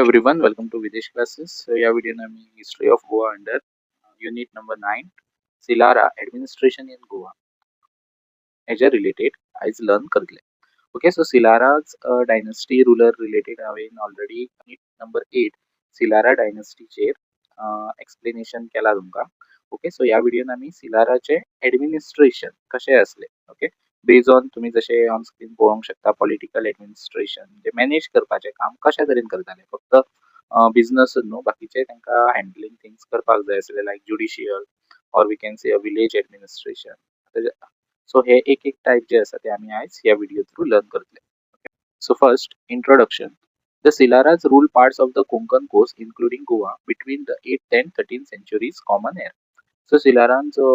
Everyone, welcome to Videsh Classes. ह्या व्हिडिओन आमी History of Goa under unit number 9, Silahara administration in Goa हेज्या related आयज learn करतले. Okay, so Silaharas dynasty ruler related हांवें already unit number 8 सिलारा डायनस्टीचेर explanation केला तुमकां. Okay, so ह्या व्हिडियोन आमी सिलाराचे एडमिनिस्ट्रेशन कशें आसलें, ओके, बेज ऑन तुमी जशें ऑन स्क्रीन पळोवंक शकता, पॉलिटिकल एडमिनिस्ट्रेशन म्हणजे मॅनेज करपाचें काम कशा तरेन करताले. फक्त बिजनस न्हू, बाकीचे तांकां हँडलिंग थिंग्स करपाक जाय आसले, like judicial or we can say a village administration. So हे एक एक टायप जे आसा ते आमी आयज ह्या व्हिडिओ थ्रू लर्न करतले. So first, introduction. The Silaharas rule parts of the Konkan coast, including Goa, between the 8th and 13th centuries common era. So सिलारांचो,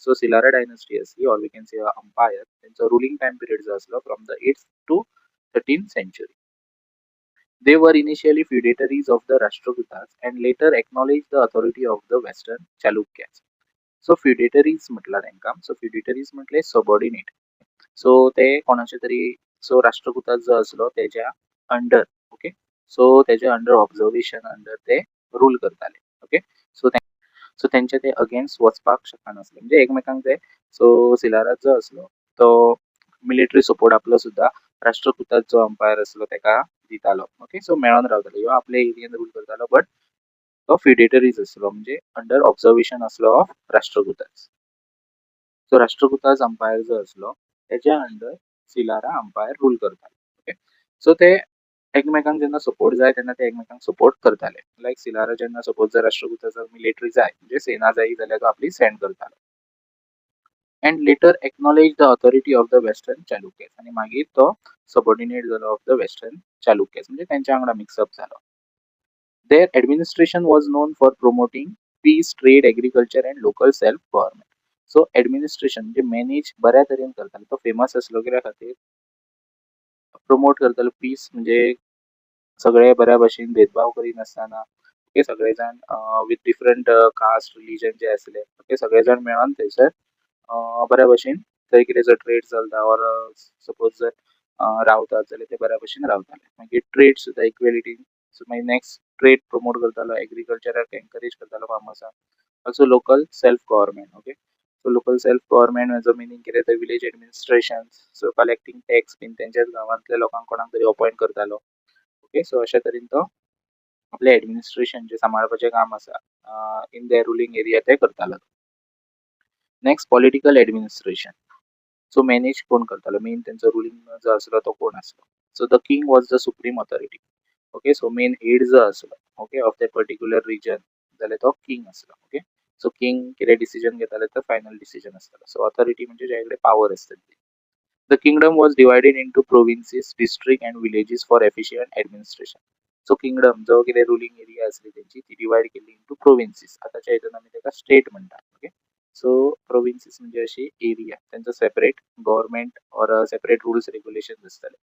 so Silahara dynasty आसली or we can say empire, तेंचो ruling time period जो आसलो from the 8th to 13th century. They were initially feudatories of the Rashtrakutas and later acknowledged the authority of the Western Chalukyas. So feudatories म्हटला तांकां. So फ्युडेटरीज म्हटले subordinate. So ते कोणाचे तरी, so Rashtrakutas जो आसलो तेज्या अंडर, ओके, सो तेज्या अंडर ऑब्जर्वेशन अंडर ते रूल करताले. ओके, सो सो तेंचे ते अगेन्स्ट वचपाक शकनासले, म्हणजे एकमेकांक ते, सो सिलाराज जो आसलो तो मिलिटरी सपोर्ट आपलो सुद्दां राष्ट्रकुटास जो अंपायर आसलो तेका दितालो. ओके, सो मेळोन रावताले. ह्यो आपले एरियेन रूल करतालो, बट तो फ्युडेटरीज आसलो, म्हणजे अंडर ऑब्जर्वेशन आसलो of Rashtrakutas. So Rashtrakutas umpire जो आसलो तेज्या अंडर सिलारा अंपायर रूल करताले. ओके, सो ते एकमेकांक जेन्ना सपोर्ट जाय तेन्ना ते एकमेकांक सपोर्ट करताले. लायक सिलारा जेन्ना सपोज जर राष्ट्रकुटाचा मिलिटरी जाय, म्हणजे सेना जाय जाल्यार तो आपली सेंड करतालो. And later acknowledge the authority of the Western Chalukyas. आनी मागीर तो सबॉर्डिनेट जालो ऑफ the western Chalukyas, म्हणजे तेंच्या वांगडा मिक्सअप जालो. Their administration was known for promoting peace, trade, agriculture and local self government. So administration म्हणजे मॅनेज बऱ्या तरेन करताले. तो फेमस आसलो कित्या खातीर? प्रमोट करतालो पीस, म्हणजे सगळे बऱ्या भशेन, भेदभाव करिनासतना, ओके, सगळे जाण विथ डिफरंट कास्ट, रिलीजन जे आसले, ओके, सगळे जाण मेळोन थंयसर बऱ्या भशेन थंय कितें जर ट्रेड चलता ऑर सपोज जर रावतात जाल्यार ते बऱ्या भशेन रावताले. मागीर ट्रेड सुद्दां इक्वेलिटी. सो मागीर नेक्स्ट ट्रेड प्रमोट करतालो, एग्रीकल्चराक एनकरेज करतालो फार्मर्सांक. Also local self government. Okay, so local self government हेजो मिनींग कितें तर village administration, so collecting tax बीन तेंच्याच गांवांतल्या लोकांक कोणाक तरी अपॉयंट करतालो. ओके, सो अशे तरेन तो आपलें एडमिनिस्ट्रेशन जें सांबाळपाचें काम आसा इन there ruling area तें करतालो. Next, political administration. So manage कोण करतालो मेन? तेंचो रुलिंग जो आसलो तो कोण आसलो? So the king was the supreme authority. Okay, so main head जो आसलो, okay, of that particular region जाल्यार तो किंग आसलो. ओके, सो किंग कितें डिसिजन घेताले तर फायनल डिसिजन आसतालो. सो ऑथॉरिटी म्हणजे ज्या कडेन पावर आसता ती. The kingdom was divided into provinces, district and villages for efficient administration. So kingdom जो कितें रुलिंग एरिया आसली तेंची ती डिवायड केली इंटू प्रोविन्सीस. आतांच्या हितून आमी ताका स्टेट म्हणटा. ओके, सो प्रोविन्सीस म्हणजे अशी एरिया, तेंचो separate government or separate rules, regulation आसताले.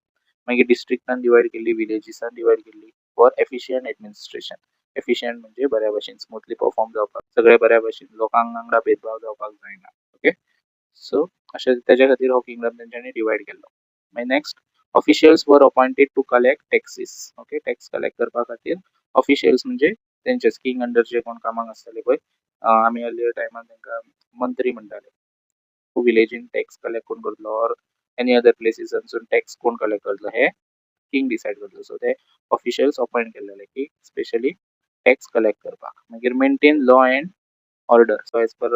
मागीर डिस्ट्रिक्टान डिवायड केल्ली, विलेजीसान डिवायड केल्ली फॉर एफिशियंट एडमिनिस्ट्रेशन. एफिशियंट म्हणजे बऱ्या भशेन स्मुथली परफॉर्म जावपाक, सगळे बऱ्या भशेन, लोकांक वांगडा भेदभाव जावपाक जायना. ओके, सो अशें तेज्या खातीर हो किंगडम तेंच्यांनी डिवायड केल्लो. मागीर next, officials were appointed to collect taxes. Okay, tax collect करपा खातीर ऑफिशियल्स, म्हणजे तेंचेच किंग अंडर जे कोण कामाक आसताले पळय, आमी अर्लियर टायमार तांकां मंत्री म्हणटाले. विलेजीन टॅक्स कलेक्ट कोण करतलो ऑर एनी अदर प्लेसीसांसून टॅक्स कोण कलेक्ट करतलो हे किंग डिसायड करतलो. सो ते ऑफिशियल्स अपॉयंट केल्लेले की स्पेशली टॅक्स कलेक्ट करपाक. मागीर maintain law and order. So as per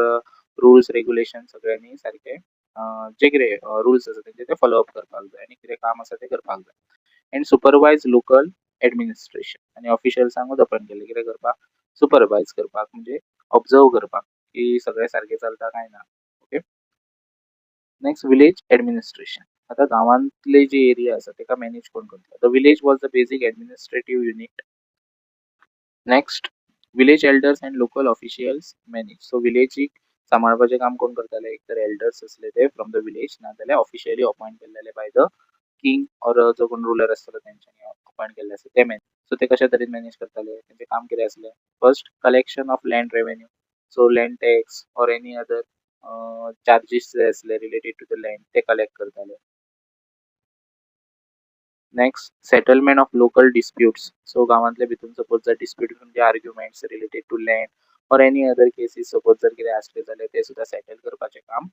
rules, regulation सगळ्यांनी सारके जे कितें रुल्स आसा तेंचे ते फॉलो अप करपाक जाय आनी कितें काम आसा तें करपाक जाय. And supervise local administration. आनी ऑफिशियल्सांकूच अपॉयंट केल्ले कितें करपाक? सुपरवायज करपाक, म्हणजे ऑब्जर्व करपाक की सगळें सारकें चलता काय ना. Okay, next, village administration. आतां गांवांतले जे एरिया आसा तेका मॅनेज कोण करतलो? The village was the basic administrative unit. Next, village elders and local officials manage. So विलेजीक सांबाळपाचें काम कोण करताले? एक तर एल्डर्स आसले ते फ्रॉम the village, नाजाल्यार ऑफिशियली अपॉयंट केल्लेले बाय the king or जो कोण रुलर आसतलो तेंच्यांनी अपॉयंट केल्ले आसता ते मॅनेज. सो ते कशा तरेन मॅनेज करताले? तेंचें काम कितें आसलें? First, collection of land revenue. So land tax or any other charges जे आसले रिलेटेड टू the land ते कलेक्ट करताले. Next, settlement of local disputes. So गांवांतले भितून सपोज जर डिस्प्यूट म्हणजे arguments related to land or any other cases suppose जर कितें आसले जाल्यार ते सुद्दां सेटल करपाचें काम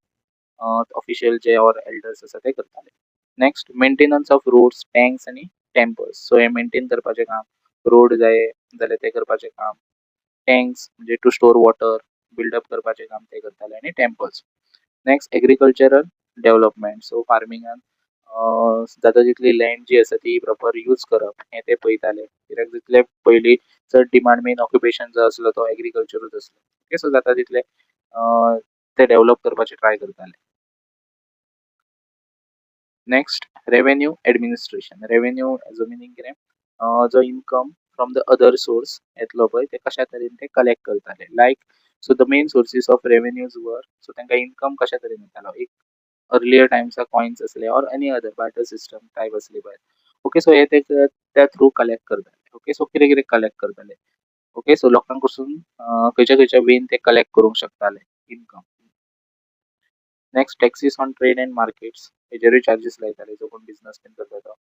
ऑफिशियल जे ऑर एल्डर्स आसा ते करताले. Next, maintenance of roads, tanks आनी टेम्पल्स. सो हे मेंटेन करपाचें काम, रोड जाय जाल्यार ते करपाचें काम, टँक्स म्हणजे टू स्टोर वॉटर बिल्डअप करपाचें काम ते करताले आनी temples. Next, agricultural development. So फार्मिंगान जाता तितली लँड जी आसा ती प्रॉपर यूज करप हें ते पळयताले, कित्याक तितले पयलीं चड डिमांड, मेन ऑक्युपेशन जो आसलो तो एग्रीकल्चरूच आसलो. ओके, सो जाता तितले ते डेव्हलप करपाचे ट्राय करताले. Next, revenue administration. Revenue हेजो मिनींग कितें? जो income from the other source येतलो पळय, ते कशा तरेन ते कलेक्ट करताले. Like, so the main sources of revenues were, so तांकां इनकम कशा तरेन येतालो? एक अर्लियर टायम्साक कॉयन्स आसले or any other barter system type आसली पळय. ओके, सो हे ते त्या थ्रू कलेक्ट करताले. ओके, सो कितें कितें कलेक्ट करताले? ओके, सो लोकांक कडसून खंयच्या खंयच्या वेन ते कलेक्ट करूंक शकताले income. Next, taxes on trade and markets. हेजेरूय charges लायताले जो कोण बिजनस बीन करता तो.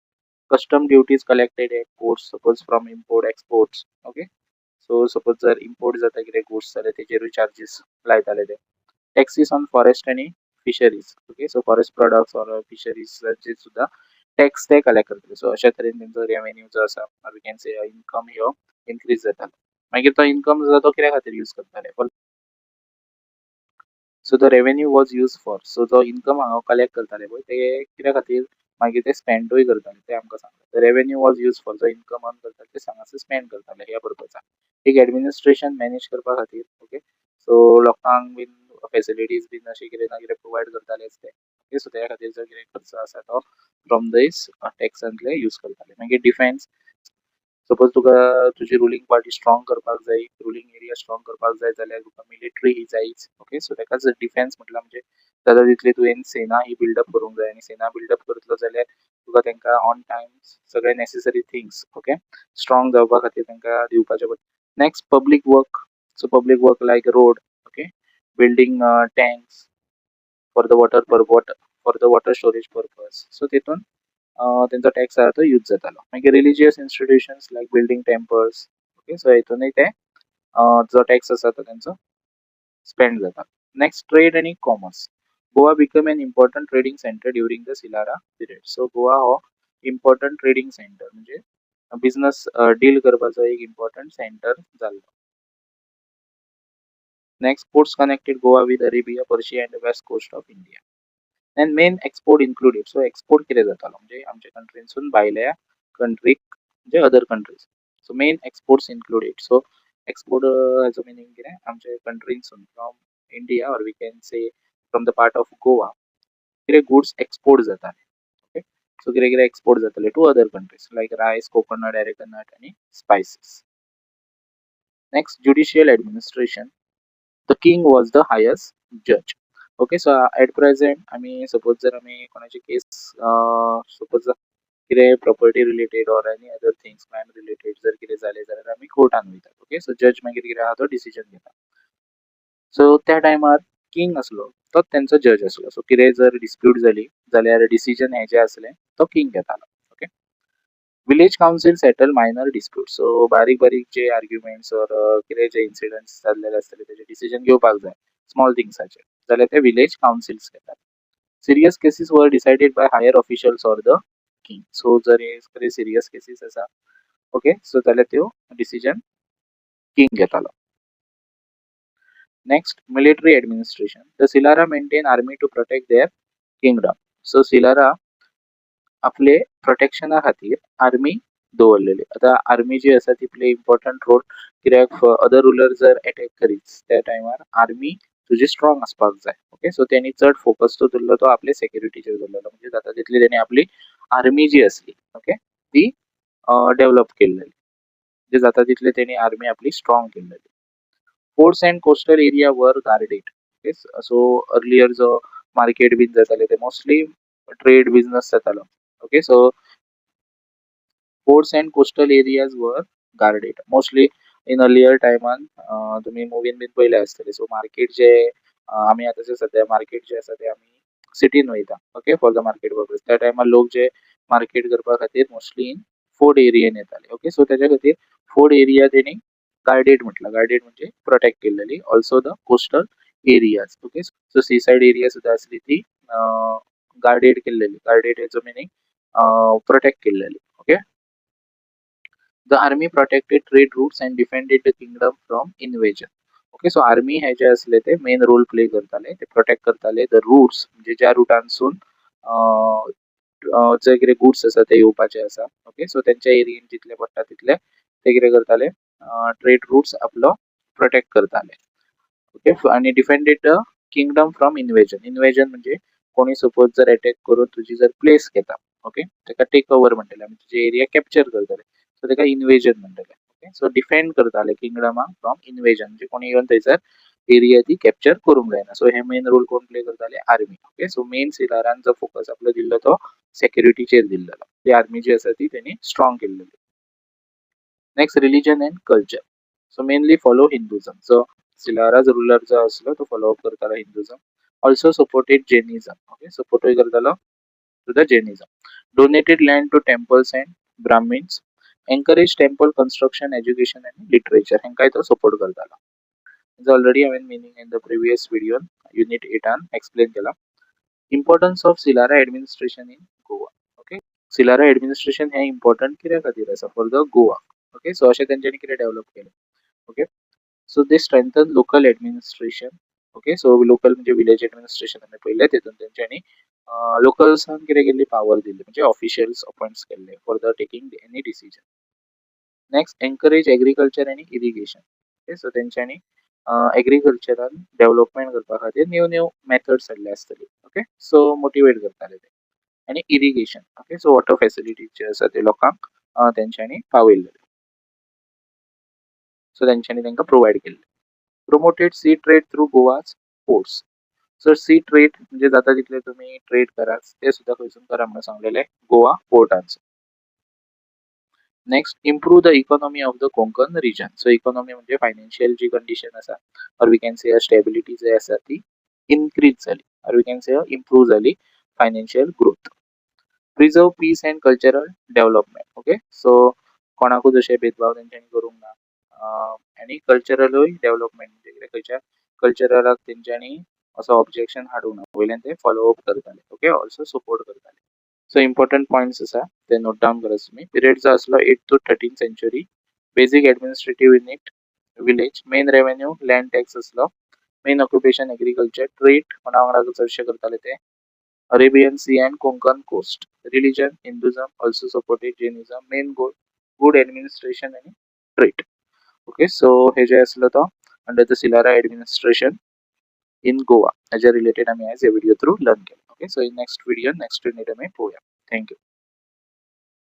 Custom duties collected at ports, suppose from import exports. Okay, so suppose जर इम्पोर्ट जाता कितें गुड्स जाल्यार तेजेरूय चार्जीस लायताले ते. टॅक्सीस ऑन फॉरेस्ट आनी fisheries. Okay, so forest products or फिशरीजाचेर सुद्दां टॅक्स ते कलेक्ट करताले. सो अशा तरेन तेंचो रेवेन्यू जो आसा, we can say income, ह्यो इनक्रीज जातालो. मागीर तो इनकम जो आसा तो कित्या खातीर यूज करताले? So the revenue was use for, so जो इनकम हांगा कलेक्ट करताले पळय, ते कित्या खातीर मागीर ते स्पेंडूय करताले ते आमकां सांगता. The revenue was use for, जो इनकम अर्न करताले ते हांगासर स्पेंड करताले ह्या पर्पजाक. एक एडमिनिस्ट्रेशन मॅनेज करपा खातीर. ओके, सो लोकांक बीन फेसिलिटीज बीन अशें कितें ना कितें प्रोवायड करतालेच ते. ओके, सो त्या खातीर जो कितें खर्च आसा तो फ्रॉम दीस टॅक्सांतले यूज करताले. मागीर डिफेन्स. सपोज तुका तुजी रुलींग पार्टी स्ट्रॉंग करपाक जाय, रुलींग एरिया स्ट्रॉंग करपाक जाय जाल्यार तुका मिलिटरी ही जायच. ओके, सो ताकाच डिफेन्स म्हटल्यार म्हणजे जाता तितली तुवें सेना ही बिल्डअप करूंक जाय आनी सेना बिल्डअप करतलो जाल्यार तुका तांकां ऑन टायम सगळे नेसेसरी थिंग्स, ओके, स्ट्रॉंग जावपा खातीर तांकां दिवपाचें पडटा. Next, public work. So public work like road, okay, building tanks for the water storage purpose. So तितून तेंचो टॅक्स आसा तो यूज जातालो. मागीर religious institutions like building temples. Okay, so हितूनय ते जो टॅक्स आसा तो तेंचो स्पेंड जाता. नेक्स्ट, ट्रेड आनी commerce. Goa become an important trading center during the Silhara period. So Goa हो इम्पॉर्टंट ट्रेडींग सेंटर, म्हणजे बिझनस डील करपाचो एक इम्पॉर्टंट सेंटर जाल्लो. Next, ports connected Goa with Arabia, Persia and west coast of India. And main export included. So export कितें जातालो, म्हणजे आमच्या कंट्रीनसून भायल्या कंट्रीक, म्हणजे other countries. So main exports included. So export हेजो मिनींग कितें? आमच्या कंट्रीनसून, from India or we can say from the part of Goa, कितें गुड्स एक्सपोर्ट जाताले. ओके, सो कितें कितें एक्सपोर्ट जाताले to other countries like rice, coconut, arecanut आनी spices. Next, judicial administration. The king was the highest judge. Okay, so at present आमी suppose जर आमी कोणाची केस, सपोज कितें property related or any other things, crime related जर कितें जालें जाल्यार आमी कोर्टान वयतात. ओके, सो जज मागीर कितें आहा तो डिसिजन घेता. सो त्या टायमार किंग आसलो तोच तेंचो जज आसलो. सो कितें जर डिस्प्यूट जाली जाल्यार डिसिजन हें जें आसलें तो किंग घेतालो. Okay, village council settle minor dispute. So बारीक बारीक जे आर्ग्युमेंट्स ऑर कितें जे इन्सिडंट्स जाल्लेले आसतले, तेजे डिसिजन घेवपाक जाय स्मॉल थिंग्साचेर जाल्यार ते विलेज कावन्सिल्स घेतात. Serious cases were decided by higher officials or the king. So जर हे सिरियस केसीस आसा, ओके, सो जाल्यार त्यो डिसिजन किंग घेतालो. Next, military administration. The Silhara maintain army to protect their kingdom. So Silhara आपले प्रोटेक्शना खातीर army दवरलेली. आतां आर्मी जी आसा ती प्ले इम्पॉर्टंट रोल, कित्याक अदर रुलर जर एटॅक करीत त्या टायमार आर्मी तुजी स्ट्रॉंग आसपाक जाय. ओके, सो तेणी चड फोकस तो दवरलो तो आपले सेक्युरिटीचेर दवरलेलो, म्हणजे जाता तितली तेणी आपली आर्मी जी आसली, ओके, ती डेव्हलप केल्लेली, म्हणजे जाता तितली तेणी आर्मी आपली स्ट्रॉंग केल्लेली. Ports and coastal area were guarded. Okay, so earlier जो मार्केट बीन जाताले ते मोस्टली ट्रेड बिझनस जातालो. Okay, so ports and coastal areas were guarded. Mostly in earlier टायमान तुमी मुवीन बीन पळयले आसतले. सो मार्केट जे आमी आतां जे सद्या मार्केट जे आसा ते आमी सिटीन वयता, okay, for the market purpose. त्या टायमार लोक जे मार्केट करपा खातीर मोस्टली इन फोर्ट एरियेन येताले. ओके, सो तेज्या खातीर फोर्ट एरिया तेणी गार्डेड म्हटलं. गार्डेड म्हणजे प्रोटेक्ट केलेली. Also the coastal areas. Okay, so sea side area सुद्दां आसली ती गार्डेड केलेली. गार्डेड हेचो मिनींग प्रोटेक्ट केलेली. Okay, the army protected trade routes and defended the kingdom from invasion. Okay, so army हे जे असले ते मेन रोल प्ले करताले, ते प्रोटेक्ट करताले the roots, म्हणजे ज्या रुटांसून जे कितें गुड्स आसा ते येवपाचे आसा. ओके, सो तेंच्या एरियेन जितले पडटा तितले ते कितें करताले, ट्रेड रूट्स आपलो प्रोटेक्ट करताले. ओके, आनी defended the kingdom from invasion. Invasion म्हणजे कोणी सपोज जर अटॅक करून तुजी जर प्लेस घेता, ओके, ताका टेक ओवर म्हणटले आमी, तुजी एरिया कॅप्चर करतले, सो ताका इन्वेजन म्हणटले. ओके, सो डिफेंड करताले किंगडमाक फ्रॉम इन्वेजन, म्हणजे कोणी येवन थंयसर एरिया ती कॅप्चर करूंक जायना. सो हे मेन रोल कोण प्ले करताले? आर्मी. ओके, सो मेन सिलारान जो फोकस आपलो दिल्लो तो सेक्युरिटीचेर दिल्लो. ती आर्मी जी आसा ती तेणी स्ट्रॉंग केल्लेली. Next, religion and culture. So mainly follow Hinduism. So Silahara's ruler जो आसलो तो फॉलो अप करतालो Hinduism. Also supported Jainism. Okay, सपोर्टूय करतालो to the Jainism. Donated land to temples and Brahmins. Encourage temple construction, education and literature. हेंकाय तो support करतालो. Already हांवें meaning in the previous video unit एटान explain केला. Importance of Silahara administration in Goa. Okay, Silahara administration hey important कित्या खातीर आसा for the Goa? Okay, so अशें तेंच्यांनी कितें डेव्हलप केलें? Okay, so they strengthen local administration. Okay, so local म्हणजे विलेज एडमिनिस्ट्रेशन आमी पळयलें. तितून तेंच्यांनी लोकल्सांक कितें केल्ली, पावर दिल्ली, म्हणजे ऑफिशियल्स अपॉयंट्स केल्ले for the taking any decision. Next, encourage agriculture आनी इरिगेशन. ओके, सो तेंच्यांनी एग्रीकल्चरान डेव्हलपमेंट करपा खातीर न्यू न्यू मेथड्स हाडले आसतली. ओके, सो मोटिवेट करताले ते आनी irrigation. Okay, so water facilities जे आसा ते लोकांक तेंच्यांनी पावयल्ले, सो तेंच्यांनी तांकां प्रोवायड केल्ले. Promoted sea trade through Goa's ports. So sea trade म्हणजे जाता तितले तुमी ट्रेड करात, ते सुद्दां खंयसून करा म्हणून सांगलेले, Goa पोर्टांचो. Next, improve the economy of the Konkan region. So economy म्हणजे फायनान्शियल जी कंडिशन आसा, or we can say stability जी आसा ती इनक्रीज जाली, or we can say improve जाली financial growth. Preserve peace and cultural development. Okay, so कोणाकूच अशें भेदभाव तेंच्यांनी करूंक ना आनी कल्चरलूय डेव्हलपमेंट म्हणजे कितें, खंयच्या कल्चरलाक तेंच्यांनी असो ऑब्जेक्शन हाडूंक ना, वयल्यान ते फॉलो अप करताले. ओके, ऑल्सो सपोर्ट करताले. सो इम्पॉर्टंट पॉयंट्स आसा ते नोट डावन करात तुमी. पिरियड जो आसलो 8 to 13 century. Basic administrative unit village. Main revenue land tax आसलो. Main occupation agriculture. ट्रेड कोणा वांगडा चडशे करताले ते? Arabian Sea and Konkan coast. Religion Hinduism, also supported Jainism. Main goal good administration आनी ट्रेड. ओके, सो हे जे आसलो तो under the Silahara administration in Goa, हेज्या रिलेटेड आमी आयज हे व्हिडिओ थ्रू लर्न केलें. Okay, so in next video next unit आमी पळोवया. Thank you.